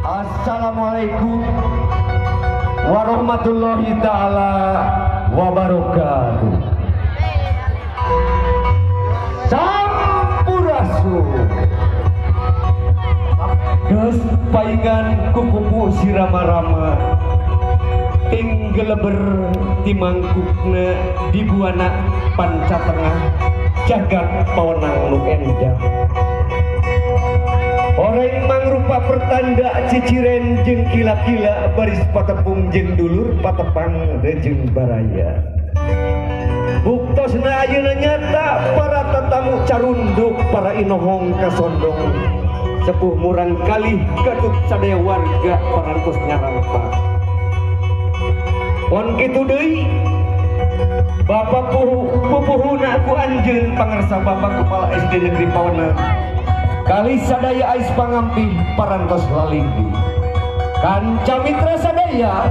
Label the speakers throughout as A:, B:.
A: Assalamualaikum warahmatullahi taala wabarakatuh. Sampurasun. Geus paingan kukupu sirama-rama ting geleber ti mangkukna di buana panca tengah jagat pawenang nu endah. Orang mangrupa pertanda ciciren jeung kila-kila baris patepung jeung dulur patepang jeung baraya. Buktosna ayeuna nyata para tetamu carunduk para inohong kasondong sepuh murang kalih katut sadaya warga parantos nyarampak. Pon kitu deui Bapak pupuhuna ku anjeun pangarsa Bapak Kepala SD Negeri Pawenang kali sadaya ais pangampih parantos lalinggi. Kanca mitra sadaya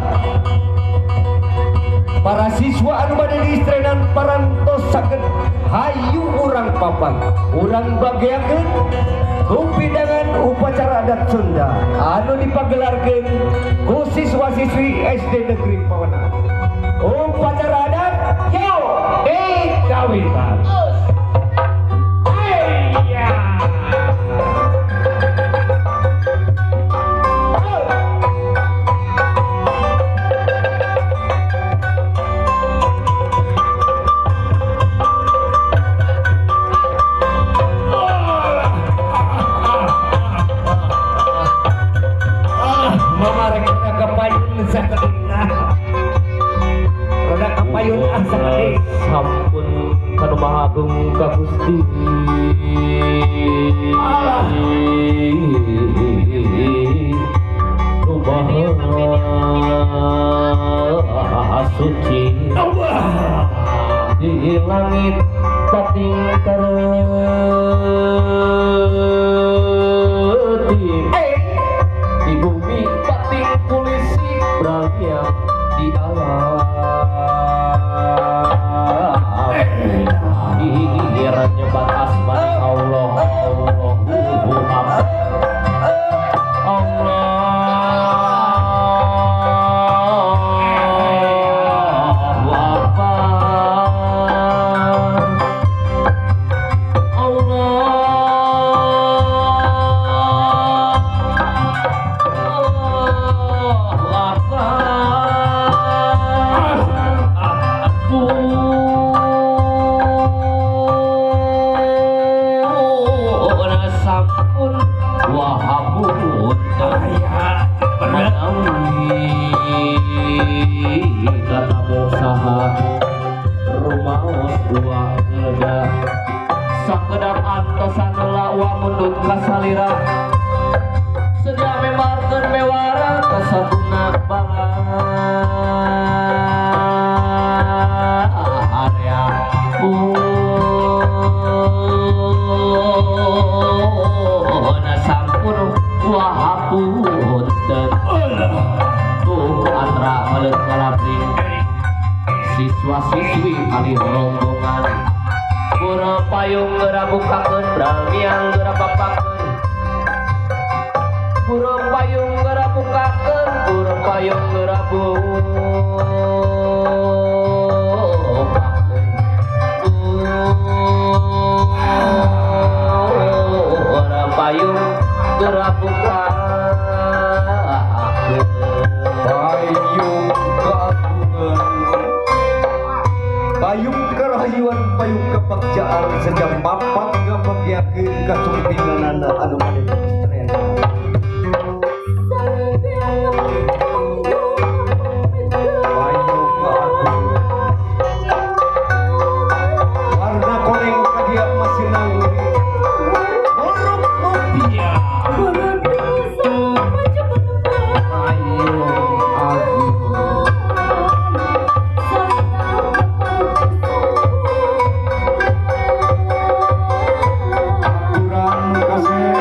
A: para siswa anu bade diistrenan parantos saged hayu urang papan urang bageakeun ku pidangan upacara adat Sunda anu dipagelarkeun ku siswa-siswi SD Negeri Pawenang. Upacara adat yo dikawitan.
B: Sampun kanu maha agung ka Gusti Maha suci di langit pating karetim di bumi pating polisi brahya di alam nyebat asma Allah Allahu Akbar Allahu Akbar Allahu Akbar. Sakedap antosan lawa mundut kasalira sedia memarkeun bewara kasatuna bala area pun sampun wahapunten tuh atra maleut ngalabring siswa-siswi kali rombongan pura payung geura bukakeun bramiang geura papakeun pura payung geura bukakeun pura payung geura bukakeun pura payung geura bukakeun
A: payung keagungan payung kerahayuan payung kebagjaan sejak mapak ngabagiakeun kasumpinganana anu bade diistrenan. Payung keagungan warna koneng kadia masih nangri morok mopia payung agung kurang kasih.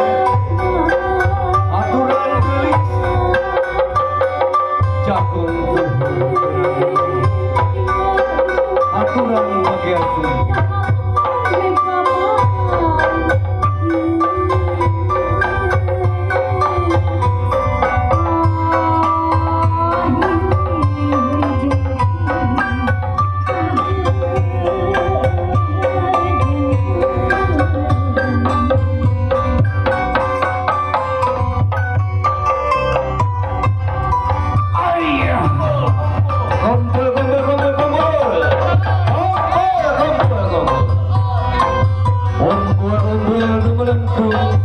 A: Anu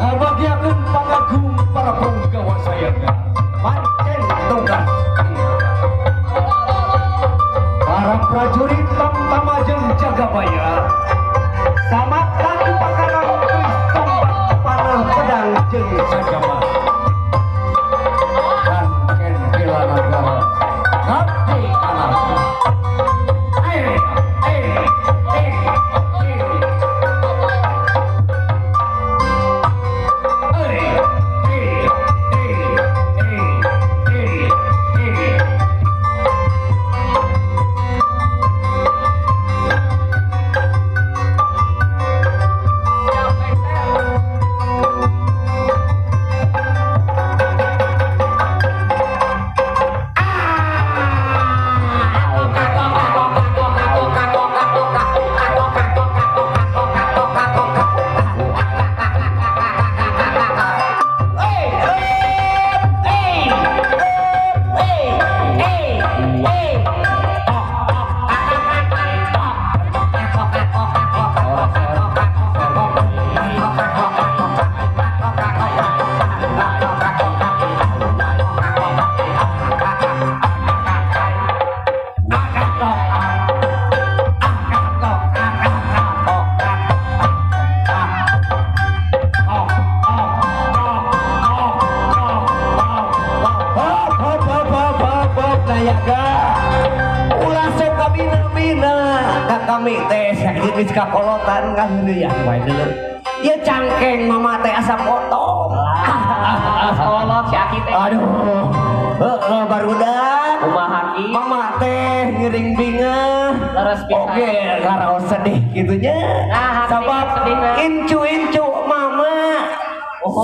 A: ngabagiakeun pangagung para punggawa sayaga pancen tugas para prajurit tamtama jeung Jagabaya samakta upakara keris tombak panah pedang jeung sajama pancen bela nagara ngabdi alam. Kami teh geus kakolotan kaheureuyan wae deuleu. Ieu cangkeng mama teh asa potong.
B: Kolot si Aki teh.
A: Aduh. Heeh barudak.
B: Kumaha Ki?
A: Mama teh ngiring bingah.
B: Leres pisan.
A: Oke, karaos sedih kitu nya. Sabab incu-incu mama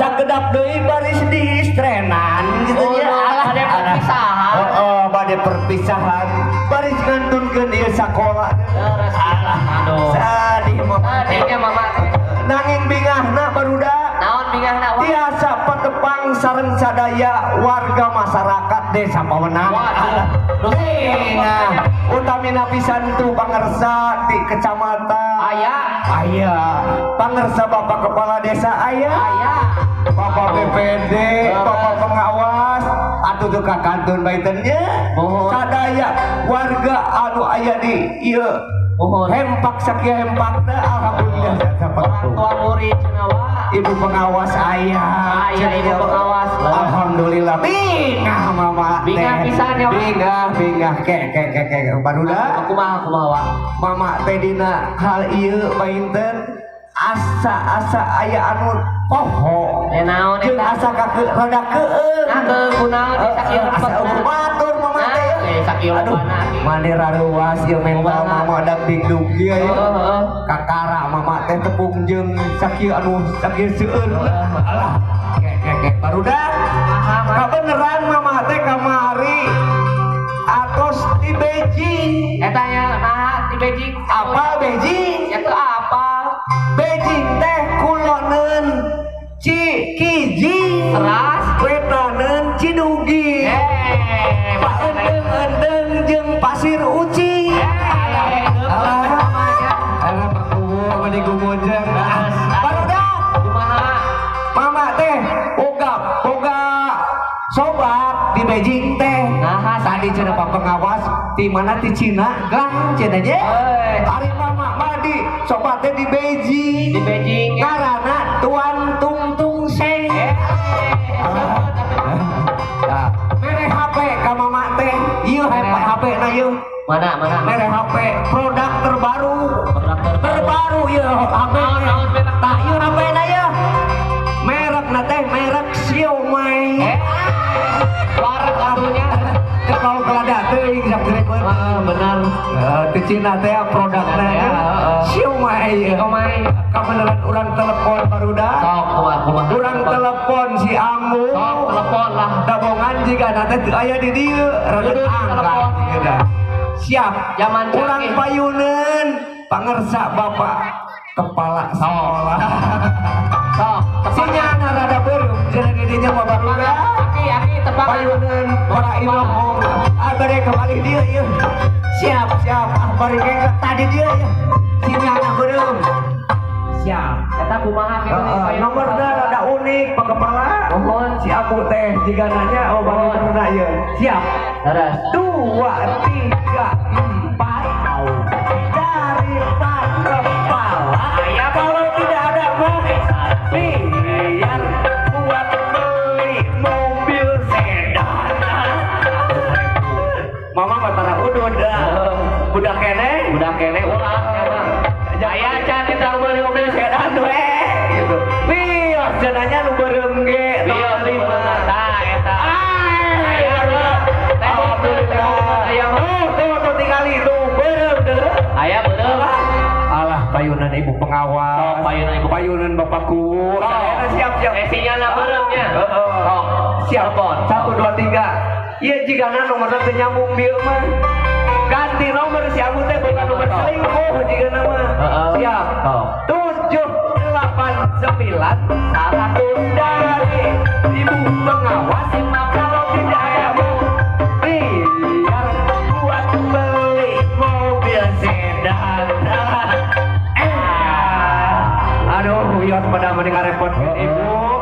A: sakedap deui baris diistrenan kitu nya.
B: Alah bade perpisahan.
A: Heeh, bade perpisahan. Baris ngantunkeun ieu sakola.
B: Alah, aduh.
A: Sadih mama.
B: Sadihnya mama teh.
A: Nanging bingahna barudak.
B: Naon bingahna?
A: Tiasa patepang sareng sadaya warga masyarakat desa Pawenang.
B: Waduh.
A: Nah, utamina pisan tu pangersa di kecamatan.
B: Aya.
A: Aya. Pangersa Bapak Kepala Desa aya.
B: Aya.
A: Bapak BPD, Bapak pengawas, atuh teu ka kantun baiten nya. Sadaya warga anu aya di ieu hempak sakieu hempakna alhamdulillah
B: orang tua murid cenah wa.
A: Ibu pengawas aya.
B: Aya ibu pengawas.
A: Alhamdulillah bingah mama teh.
B: Bingah pisan ya.
A: Bingah bingah ke ke ke ke barudak.
B: Kumaha kumaha wa.
A: Mama teh dina hal ieu painten asa-asa aya anu poho.
B: Naon
A: jeung asa ka rada keueung.
B: Nah kunaon sakieu
A: asa batur mama teh.
B: Sakieu lobana.
A: Mane raruas ieu mental mama dak dingdung ieu ya. Kakara mama teh tepung jeung sakieu anu sakieu seueur. Alah ke ke ke barudak. Kabeneran mama teh kamari atos di Beijing.
B: Eta nya naha di Beijing?
A: Apa Beijing?
B: Ya teu apal.
A: Beijing teh kuloneun Cikiji.
B: Teras
A: wetaneun Cidugi. Pak endeng-endeng jeung pasir uci. Alah alah Pak Kuwu meni gumujeng. Barudak
B: kumaha?
A: Mama teh boga boga sobat di Beijing teh.
B: Nah,
A: tadi cenah Pak pengawas di mana di Cina gang cenah nya. Ari mama mah di sobat teh di Beijing.
B: Di Beijing.
A: Karana Tuan Tung Tung Seng. Nah, mere HP ka mama teh. Ieu HP na ieu.
B: Mana mana?
A: Mere HP produk terbaru.
B: Produk
A: terbaru ieu HP. Tah ieu HP na ieu. Merekna teh merek Xiaomi.
B: Wareg atunya.
A: Kalau kelada teuing sok grebeut.
B: Benar.
A: Di Cina teh produkna Xiaomi.
B: Xiaomi.
A: Kabeneran urang telepon barudak.
B: Sok kumaha kumaha.
A: Urang telepon si Ambu.
B: Sok telepon lah.
A: Dabongan jiga na teh teu aya di dieu. Rada angkat gitu. Siap.
B: Zaman
A: urang payuneun pangersa Bapak Kepala Sekolah.
B: Sok.
A: Sinyana rada beureum cenah di dinya mah barudak.
B: Aki aki tepangan.
A: Payuneun para inohong. Ah bade kembali dieu ieu. Siap siap ah bari tadi dieu ieu. Sinyana beureum.
B: Siap. Eta kumaha kitu
A: nomorna rada unik Pak Kepala.
B: Mohon
A: si Abu teh jiga nanya oh bagaimana ieu. Siap.
B: Terus
A: 2 3 4 dari Pak Kepala. Kalau tidak ada mah biar buat beli mobil sedan. Mama mah tara udud dah. Budak keneh ulah aya can eta meuli mobil sedan we gitu. Wios cenanya nu beureum ge
B: wios tah eta. Aya alhamdulillah.
A: Tuh tuh tingali tuh beureum deuleu. Aya
B: beureum.
A: Alah payunan ibu pengawas.
B: Oh, payunan ibu
A: payunan bapakku. Siap siap.
B: Sinyalna beureum nya.
A: Heeh. Siap. 1 2 3. Ieu jigana nomorna teu nyambung dieu mah. Ganti nomor si Abu teh bukan nomor selingkuh jigana mah. Siap. 7 8 9 1 dari ibu pengawas. Kalau tidak ada biar buat beli mobil sedan. Aduh, yot pada mendengar repot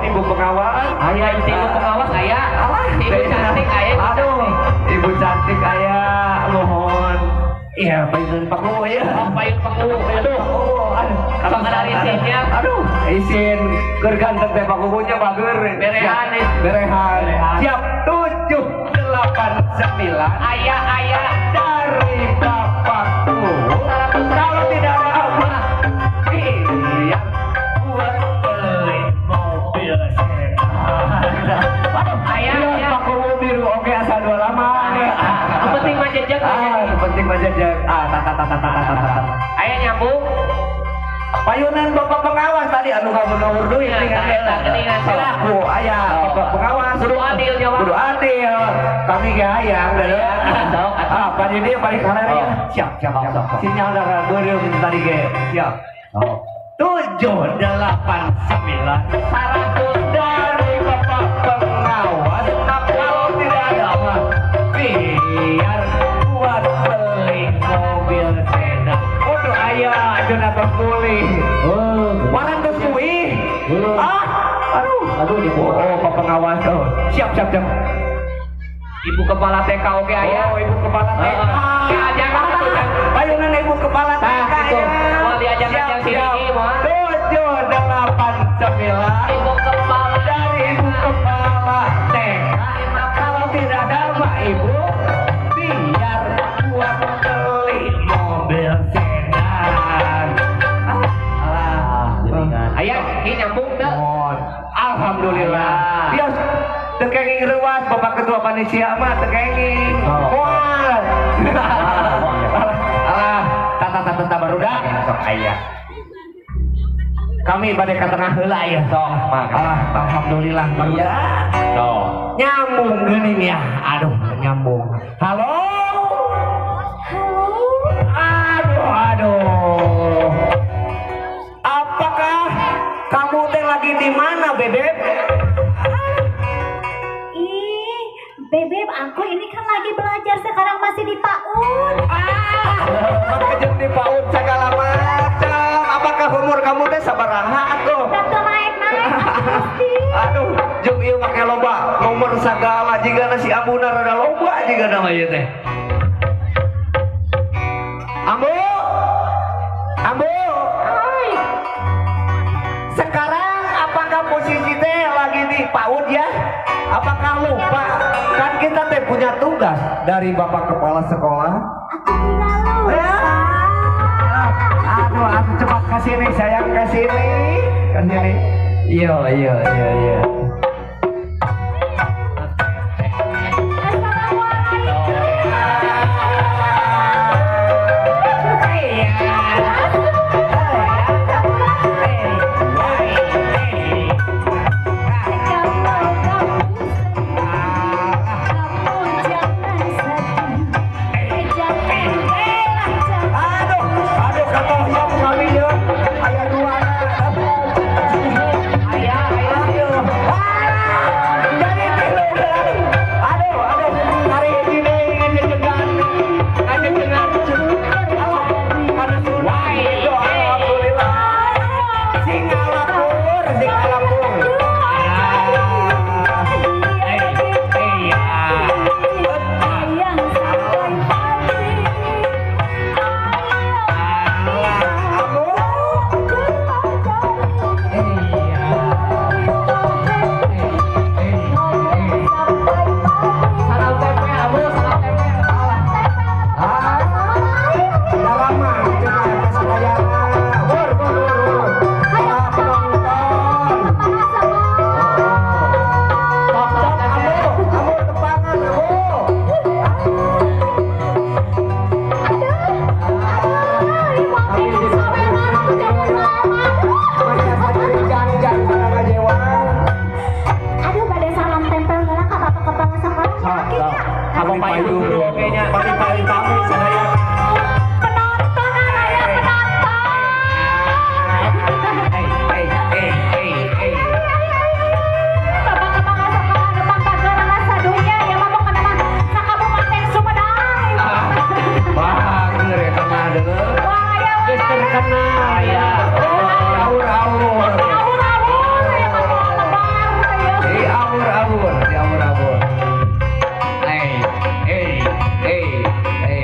A: ibu pengawas.
B: Aya ibu pengawas aya.
A: Alah,
B: ibu cantik aya.
A: Aduh, ibu cantik aya, mohon. Iya, payun paku ya.
B: Oh, payun paku.
A: Aduh, aduh.
B: Sok ada isinnya.
A: Aduh, isin keur ganteng teh pakunya bager.
B: Berehan.
A: Berehan. Siap 7 8 9.
B: Aya aya
A: dari bapakku. Kalau tidak ada apa, iya buat beli mobil sedan.
B: Aya
A: paku biru oke asal dua lama.
B: Yang penting mah jejak.
A: Yang penting mah jejak. Ah, tata.
B: Aya nyambung.
A: Payunan bapak pengawas tadi anu kamu nomor duit tinggal selaku aya bapak pengawas
B: kudu adil nyawa.
A: Kudu adil. Kami ge hayang
B: sok.
A: Ah, pan ini paling kaler ya. Siap. Sinyal darah beureum tadi ge. Siap. 7 8 9 100 dari bapak pengawas. Kalau tidak ada apa biar buat beli mobil sedan. Waduh aya Jonathan pulih. Warang geus kuih. Ah, aduh.
B: Aduh ibu.
A: Oh, pak pengawas. Oh. Siap.
B: Ibu kepala TK oke aya.
A: Oh, ibu kepala TK.
B: Diajakan atuh.
A: Payunan ibu kepala TK ya.
B: Moal diajakan sini moal.
A: 7 8 9
B: Ibu kepala
A: dari ibu kepala TK. Kalau tidak ada mah ibu biar buat beli mobil sedan.
B: Alah, jaringan. Aya, ini nyambung teu?
A: Alhamdulillah. Bios teu kenging reuas Bapak Ketua Panitia mah teu kenging. Moal. Alah, tata barudak
B: sok aya.
A: Kami bade ka tengah heula ya
B: sok.
A: Alah, alhamdulillah barudak.
B: Sok.
A: Nyambung geuning ya. Aduh, nyambung. Halo. Aduh. Apakah kamu teh lagi di mana, Bebeb?
C: Ih, Bebeb, aku ini kan lagi belajar sekarang masih di PAUD.
A: Ah, makanya di PAUD segala macam. Apakah umur kamu teh sabaraha atuh?
C: Teu naik-naik.
A: Aduh, jeung ieu make loba nomor sagala jigana si Ambuna rada loba jigana mah ieu teh. Ambu. Hai. Sekarang apakah posisi teh lagi di PAUD ya? Apakah lupa? Kan kita teh punya tugas dari Bapak Kepala Sekolah.
C: Aku tidak lupa.
A: Ya. Aduh, aku cepat ke sini, sayang ke sini. Ke sini. Iya. Aduh, katohyong kami ya. Aya dua. Aya.
B: Pami payung guru oge nya.
A: Pami payung kami sadaya.
C: Penonton aya penonton.
B: Hey, hey, hey, hey, hey.
C: Bapak kemana sekolah depan pagar sadunya ya mah pokokna mah sakabupaten Sumedang.
A: Bager eta mah deuleu.
C: Wah, ya.
B: Geus terkenal ya.
A: Oh, awur-awur.
C: Awur-awur ya mah lebar ya.
A: Di awur-awur, di awur-awur.
B: Hey, hey, hey, hey.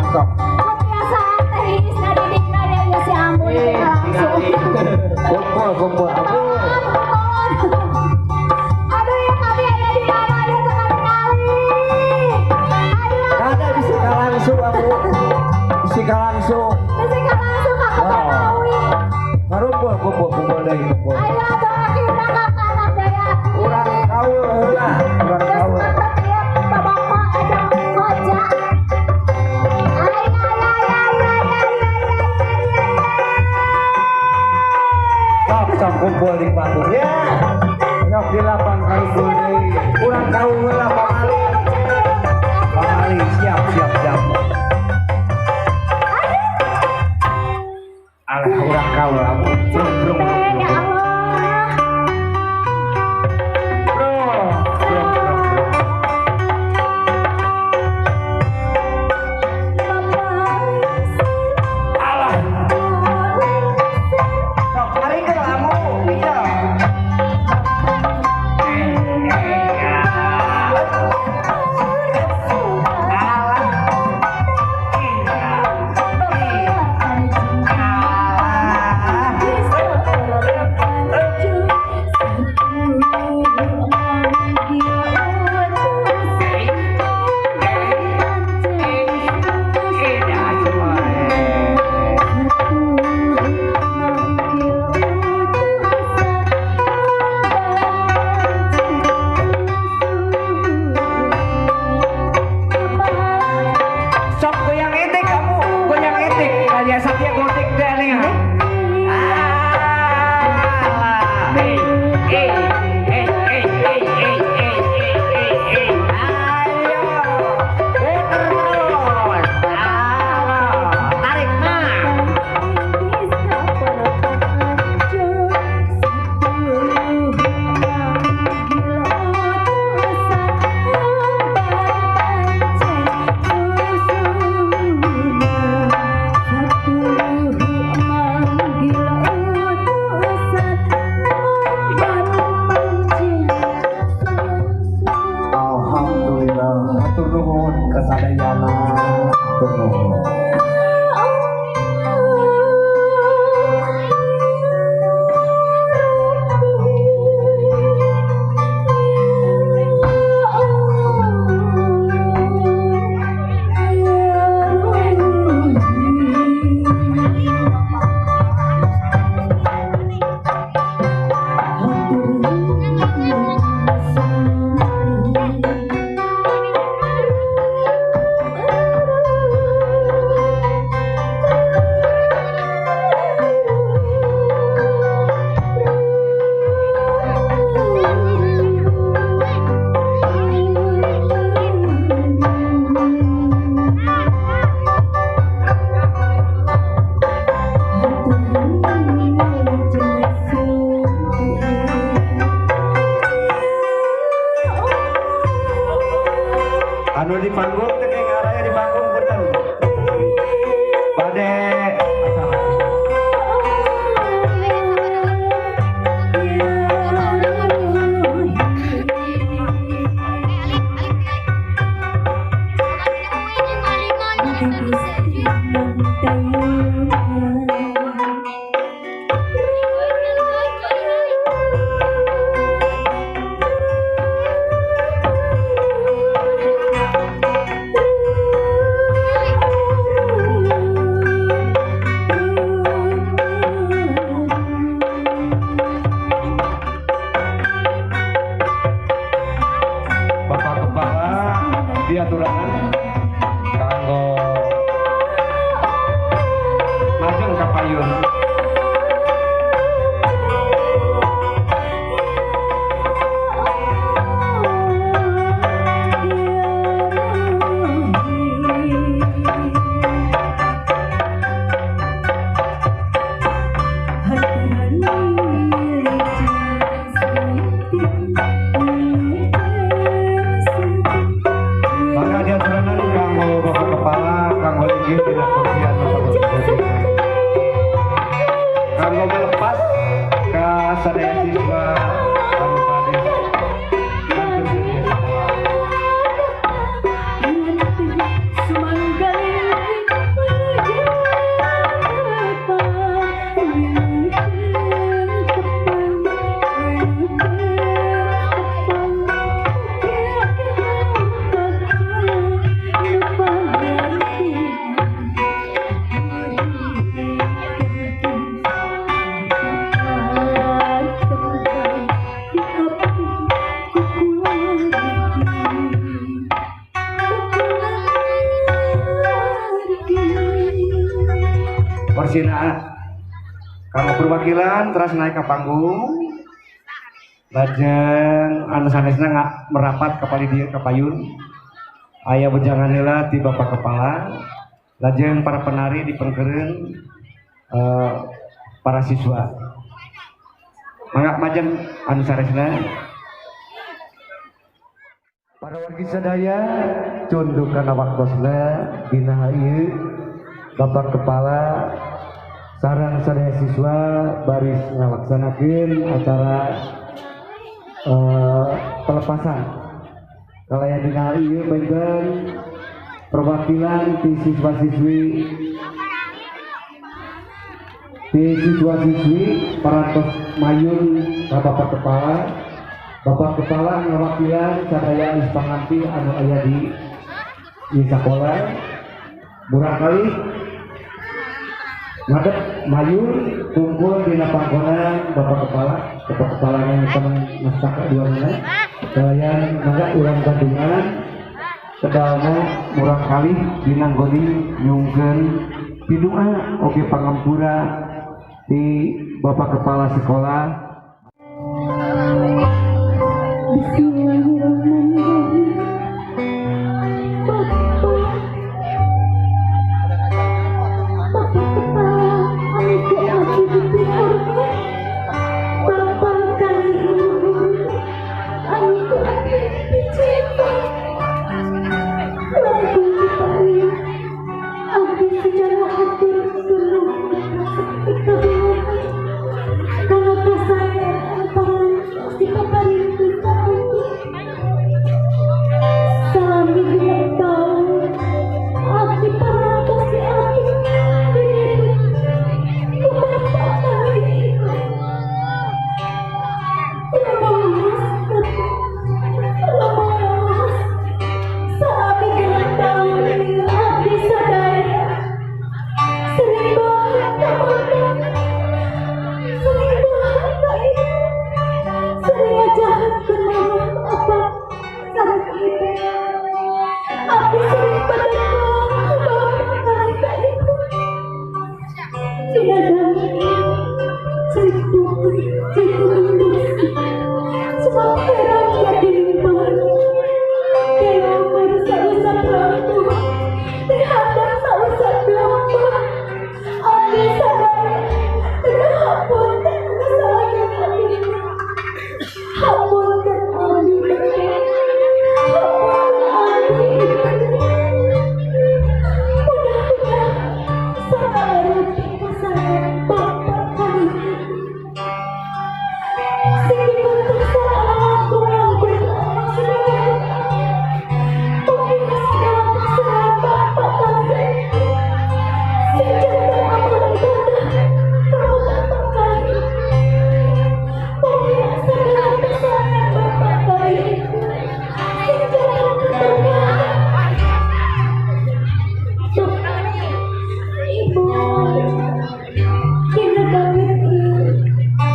A: Sok.
C: Kebiasaan teh didikna ya si Ambu langsung.
A: Kumpul kumpul Ambu.
C: Aduh ya kami ada di mana ya sekali-kali. Ayo.
A: Ada bisa langsung Ambu. Bisa langsung.
C: Bisa langsung ka Kemawi.
A: Ngarumpul kumpul kumpul deui kumpul.
C: Ayo atuh akhirna ka anak daya.
A: Urang kaul heula, urang kaul. Sok kumpul di panggung ya. Nyok di lapang kaul deui. Urang kaul heula pamali. Pamali siap siap siap. Alah urang kaul amun. Brung brung.
C: Ya Allah.
A: Brung brung brung. Alah. Sok arikeun amu bisa. Sok goyang etik kamu, goyang etik. Kayak Satya Gotik teh nih. Alah. Ayo. Puter terus. Alah. Tarik mah. Alhamdulillah, hatur nuhun kasadayana. Hatur nuhun. Anu di panggung teh ngaraya di panggung punten. Bade asal. Bapak Kepala diaturanan kanggo majeng ka payun. Maka diaturanan Korsina kanggo perwakilan terus naik ke panggung. Lajeng anu sanesna merapat ka dieu ka payun. Aya wejangan heula ti Bapak Kepala. Lajeng para penari dipengkeureun para siswa. Mangga majeng anu sanesna. Para wargi sadaya cunduk kana waktosna dina ieu Bapak Kepala sareng sadaya siswa baris ngalaksanakeun acara pelepasan. Kalayan dina ieu benten perwakilan ti siswa-siswi parantos mayun ka Bapak Kepala. Bapak Kepala ngawakilan sadaya alis panganti anu aya di sakola. Murangkalih ngadep mayun kumpul dina panggonan Bapak Kepala. Bapak Kepala yang mastaka dua mana kalian mangga urang gadungan kedalna murangkalih dinanggoni nyungkeun pidua oge pangampura di Bapak Kepala Sekolah.
C: Bismillahirrahmanirrahim. Bapak Kepala anu abdi dipihormat, Bapak kali ibu anu abdi dicinta, langkung diparing abdi secara hatur nuhun kabehan kana kasaean anu parantos dipaparinkeun ka abdi. Salami genep taun abdi parantos di abdi diribut ku Bapak kali ibu. Lemas, lemas, salami genep taun ieu abdi sadaya sering banget ka mama, sering banget ka ibu, sering ngajahatkeun mama apa sareng ibu. Abdi sering padahal ku bapak kali ka ibu. Dina dami cai kuning, cai kuning bersih, sebab heran jadi baru. Keluar sausap rambut, terhadap sausap domba. Abdi sadaya hapunten kesalahan abdi, hapunten abdi bapak, hapunten abdi ibu. Mudah-mudahan sabarut kesalahan bapak kali ibu. Sing dibentuk salah langkung mungkin segala kesalahan bapak kali ibu. Sing jantan amal ibadah kanggo bapak kali ibu. Mungkin segala kesalahan bapak kali ibu. Sing jantan keberkahan Bapak Ibu. Dina banget ieu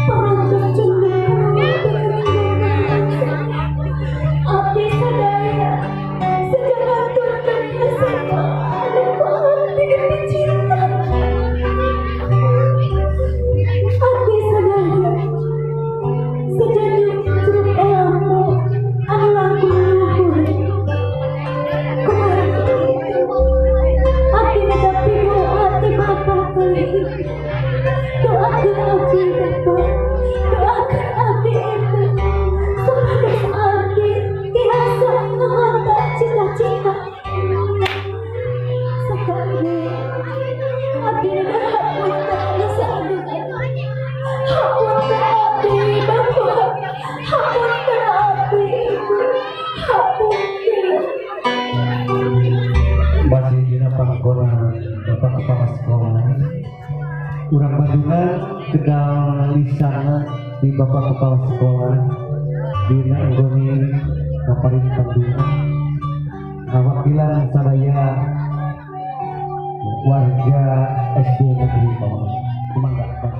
C: parantos cunduk kana abdi sadaya sejak ngaturkeun SMA anu ku abdi dipicinta. Abdi sadaya sejak nyucruk ilmu anu langkung luhur. Kumargi itu abdi nedapi doa ti Bapak kali ibu. Doakeun abdi Bapak, doakeun abdi ibu, supados abdi tiasa ngahontak cita-cita. Sakali abdi nedah hapunten anu saageng-ageng. Hapunten abdi Bapak, hapunten abdi ibu, hapunten.
A: Masih dina panggonan Bapak Kepala Sekolah. Urang Bandungan kedal lisana di Bapak Kepala Sekolah dina anggone ngaparin Bandungan ngawakilan sadaya warga SD Negeri Pamotan. Mangga Pak.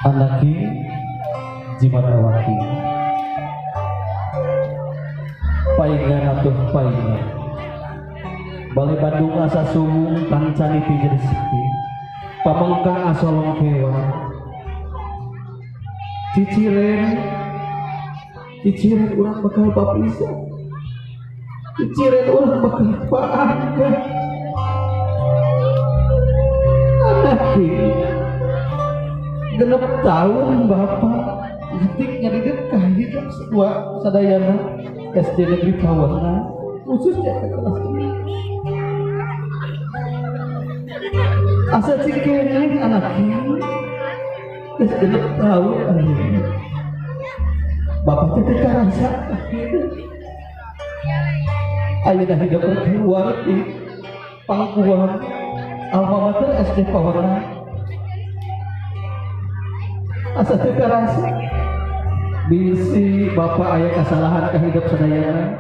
D: Anaki Jimatawati paingan atuh paingan Balai Bandung asa suwung tancaniti jadi sepi. Pamengkang asa longkewa. Ciciren, ciciren urang bakal papisah. Ciciren urang bakal paangkat. Anak genep tahun bapak detiknya di dekat hidup sebuah sadayana SD Negeri Pawenang khususnya ke kelas ini. Asa cikeneh anak ini geus genep tahun ayeuna. Bapak teh teu karasa ayeuna hidup keluar di pangkuan alma mater SD Pawenang. Asa teu karasa bisi bapak aya kesalahan ka hidup sadayana.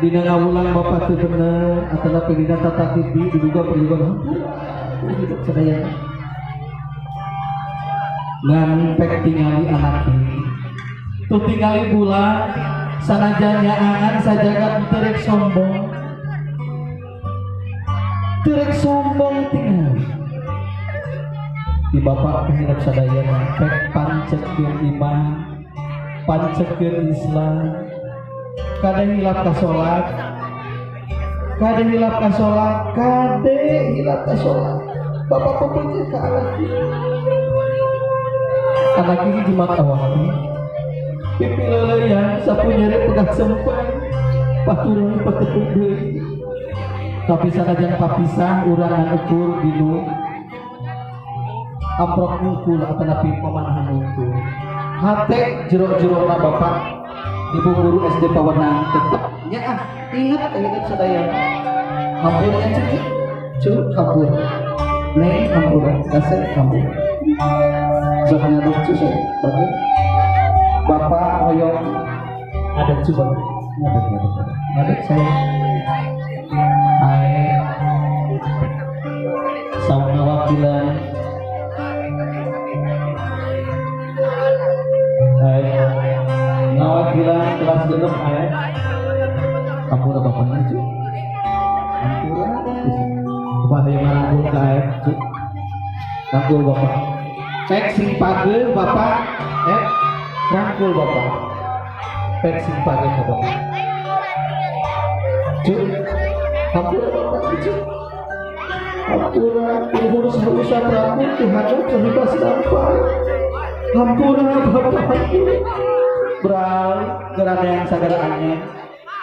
D: Dina ngawulang bapak teu bener atawa dina tata titi diduga perjuangan hampura hidup sadayana. Ngan pek tingali anak ini tuh tingali bulan sanajan nyaangan sajagat terek sombong. Terek sombong tingali di bapak kehidup sadayana pek pancekeun iman, pancekeun Islam. Kade hilap ka salat, kade hilap ka salat, kade hilap ka salat. Bapak pepunjih ka anak ini. Anak ini jimat awak. Pipi leuleyan sapu nyeri pegat sempeng, paturun patepuk deui. Tapi sanajan papisah urang ngan ukur dinu amprok ngukul atanapi pemanahan ngukul. Hate jero-jerona bapak ibu guru SD Pawenang tetep nyaah inget inget sadayana. Hampura nya cu hampura. Neng hampura, kasep hampura. Sok ngadep cu saya. Bapak bapak hoyong ngadep cu bapak. Ngadep ngadep ngadep saya. Ae saung ngawakilan ngawakilan kelas genep ae. Hampura bapaknya cu. Hampura. Bapak hayang ngarangkul ka ae cu. Rangkul bapak. Pek sing pageuh bapak rangkul bapak. Pek sing pageuh ka bapak. Cu. Hampura bapak cu. Hampura luhur sahusa rangkul Tuhan sahibas sampai. Hampura bapak hampura. Bral geura neang sagala angin.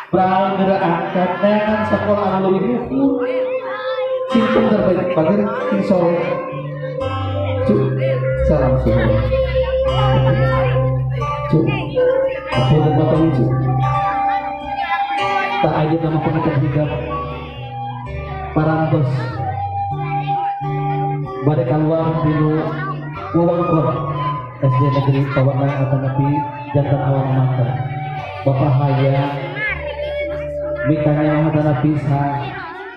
D: Bral geura angkat neangan sekolah anu leuwih luhur. Singtung terbaik bager sing soleh. Cu, salam semua. Cu, hampura bapak cu. Tak ayeuna mah pernah hidup. Parantos bade kaluar dinu wewengkon SD Negeri Pawenang atanapi jantan alma mater. Bapak hayang mikanya atanapi sa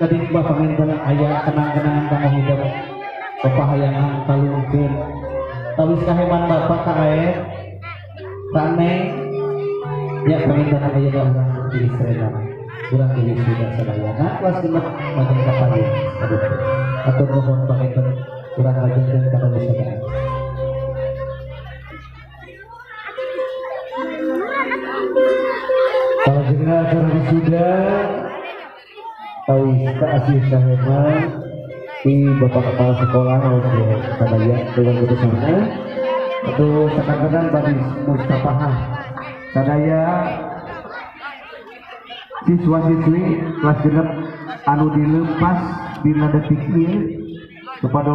D: kading bapak panginten aya kenang-kenangan kanggo hidup. Bapak hayang kalungkeun tawis kaheman bapak ka ae ka neng nya panginten aya urang di Serena. Urang di wisuda sadayana kelas genep majeng ka payun. Aduh. Atur nuhun panginten urang lajengkeun kana wisudaan.
A: Salajengna acara wisuda tawis ka asih kaheman di bapak kepala sekolah oge sadaya dewan putusana atau sakantenan bari mustapahah sadaya siswa-siswi kelas genep anu dilepas dina detik ieu kepada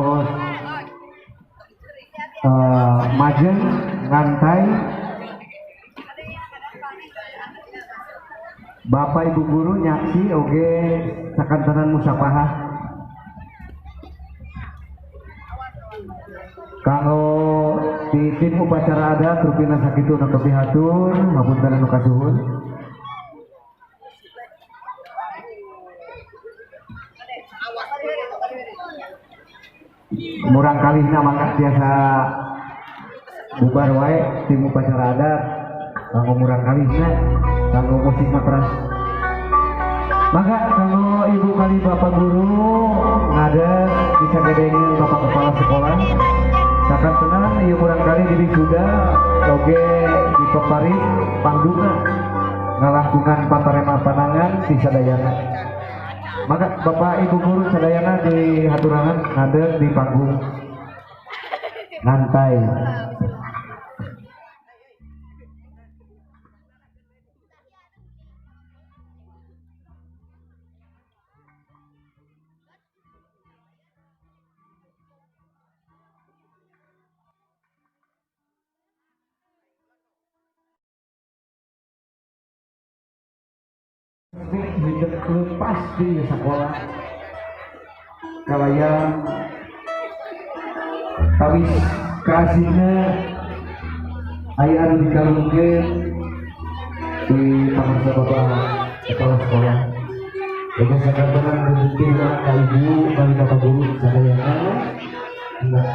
A: majeng ngantai Bapak Ibu guru nyaksi oge sakantenan musafahah kanggo di tim upacara adat rupina sakitu nu kapihatur hapunten anu kasuhun. Murang kalihna mangga biasa bubar wae tim upacara adat kanggo murang kalihna kanggo musik matras. Maka kalau ibu kali bapak guru ngadeg bisa gedengeun bapak kepala sekolah. Sakan tenang ieu murang kali di wisuda oge di pepari pangdungan ngalangkungan patarema panangan si sadayana. Maka bapak ibu guru sadayana di haturangan ngadeg di panggung lantai. Hidup lepas di sekolah kalayan tawis kasihna aya anu dikalungkeun di pangsa bapak kepala sekolah. Dengan sakantenan bukti ka ibu bali bapak guru sadayana. Enggak.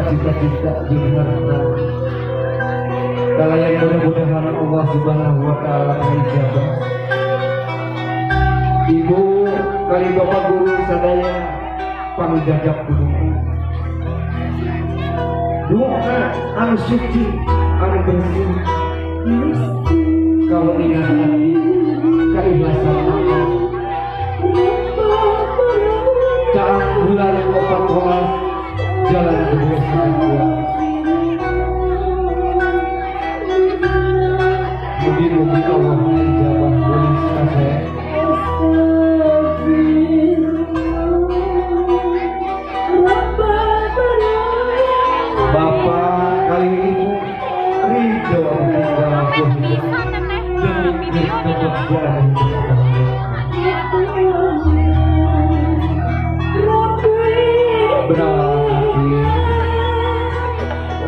A: Cita-cita jeung harta kalayan mudah-mudahan Allah Subhanahu wa taala mengijabah. Ibu kali bapak guru sadaya pangjajab kudu doa anu suci anu bersih kaweningan hati keikhlasan caang bulan opat rolas jalan kebesaran mugi-mugi Allah mengijabah nulis kasih. Bapak kali ibu ridho tinggal demi kebahagiaan.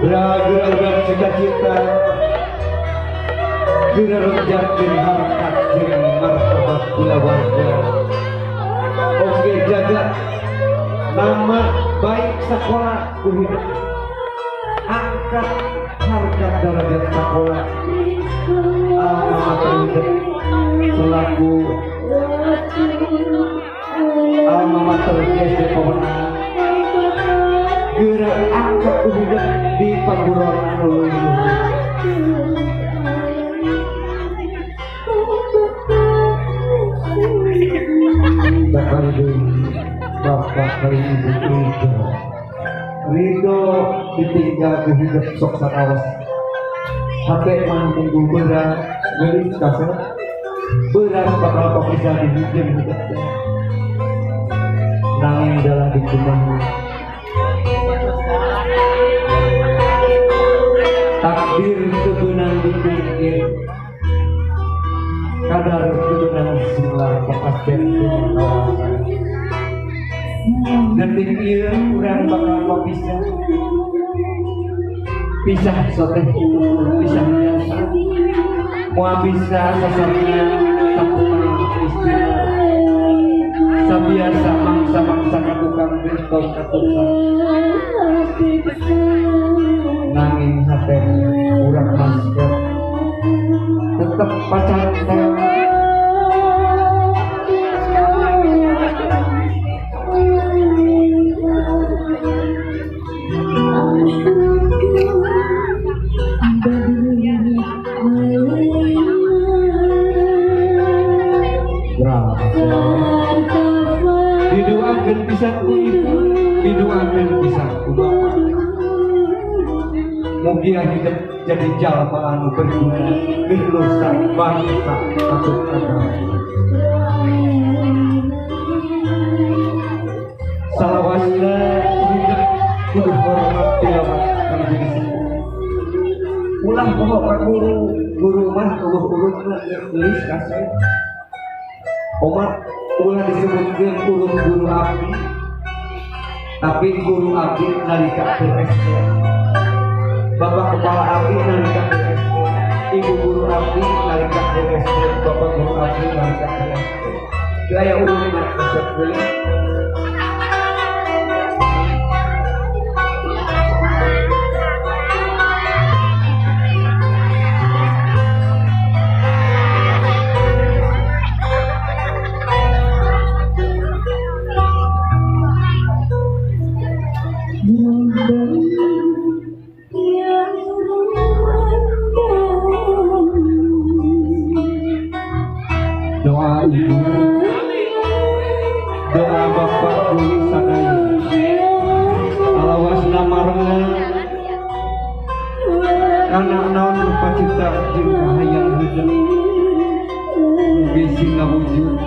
A: Beraga cita-cita geura harkat jeung martabat kulawarga. Oke jaga nama baik sekolah ku hidup, angkat harkat derajat sekolah alma mater hidup selaku alma mater SD Pawenang. Geura angkat ku hidup di pangguron anu leuwih. Bakal deui bapak kali ibu ridho ridho ditinggal ku hidup sok sanaos hate mah munggu beurang geulis kasep beurang bakal papisah di hiji hidup teh nanging dalah dikumaha takdir kebenang dipikir kadar kebenang singlar kepastian kawasan detik ieu urang bakal papisah pisah soteh pisah biasa moal bisa sasarna sakumaha istilah sabiasa mangsa-mangsa ka tukang gentong ka tukang nanging hate urang masker tetep pacaran. Didoakeun pisan ku ibu, didoakeun pisan ku bapak. Mugia hidup jadi jalma anu berguna, keur bangsa atau agama. poho ka guru, guru mah eueuh urutna geulis kasep. Omat ulah disebutkeun urut guru abdi. Tapi guru abdi nalika keur SD. Bapak kepala abdi nalika keur SD. Ibu guru abdi nalika keur SD, bapak guru abdi nalika keur SD. Gaya urutna kasep geulis. Doa ibu, doa bapak guru sadaya, alawasna marengan, kana naon rupa cipta jeung kahayang hidup, mugi sing ngawujud.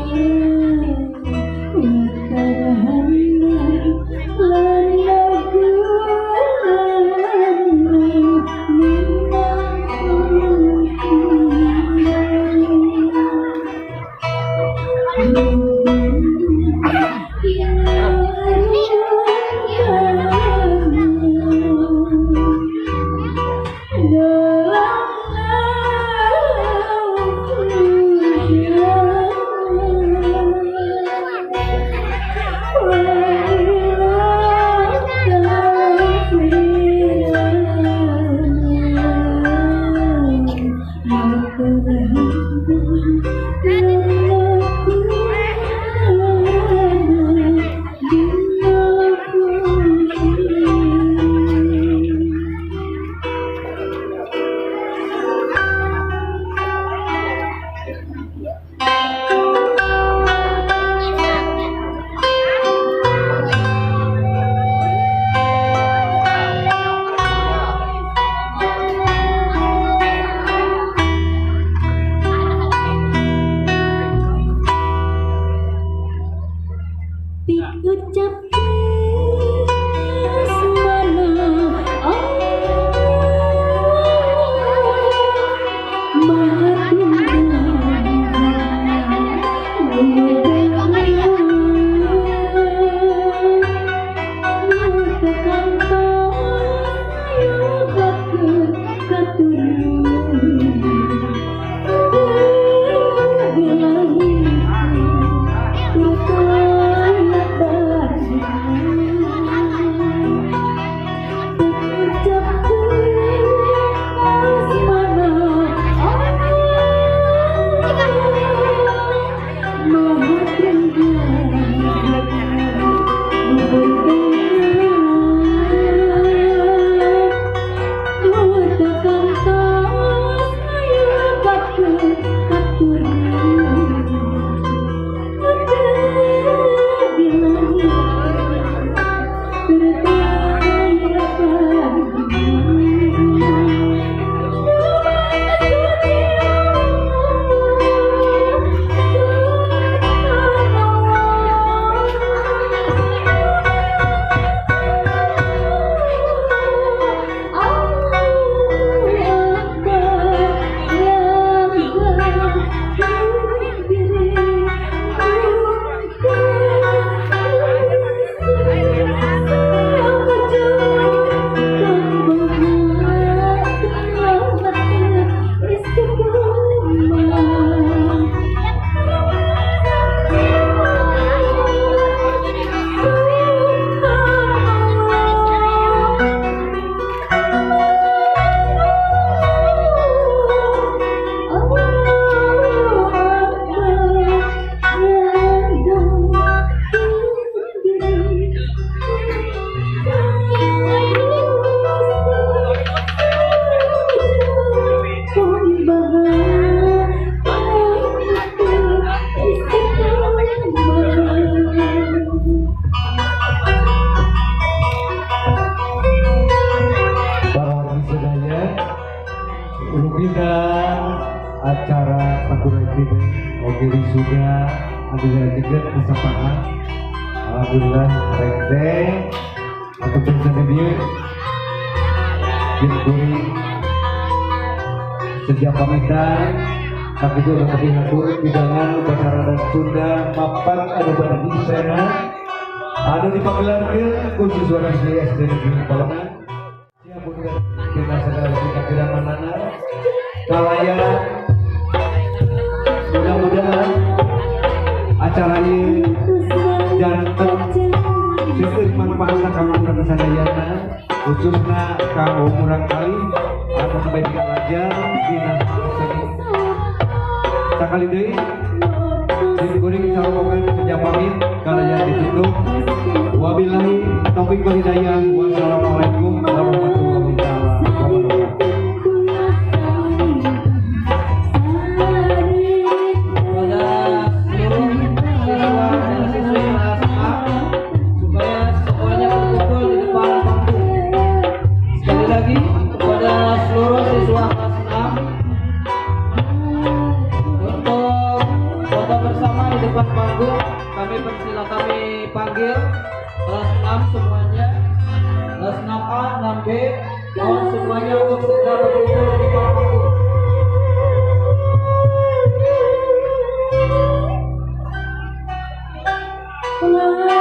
A: Acara Paguran ini oke wisuda ada juga kesempatan alhamdulillah rengse atau bisa dieu jeung kuring Sejak pamitan sakitu lebih hatur pidangan upacara adat Sunda mapan anu bade disena anu dipagelarkeun ku siswa siswi SD Negeri Pawenang. Siap dina sagala kakiranganana kalaya mudah-mudahan acara ieu janten seueur manfaatna kanggo urang sadayana khususna kanggo murang kali anu sampai belajar dina seni. Sakali deui simkuring sarombongan sejak pamit kalaya ditutup. Wabillahi taufik wal hidayah. Wassalamualaikum warahmatullahi wabarakatuh.
D: Kepada seluruh siswa dan siswi kelas A supaya semuanya berkumpul di depan panggung. Sekali lagi kepada seluruh siswa kelas 6 untuk foto bersama di depan panggung, kami persilakan, kami panggil kelas 6 semuanya, kelas 6A, 6B, mohon semuanya untuk segera berkumpul di depan panggung.
C: Love.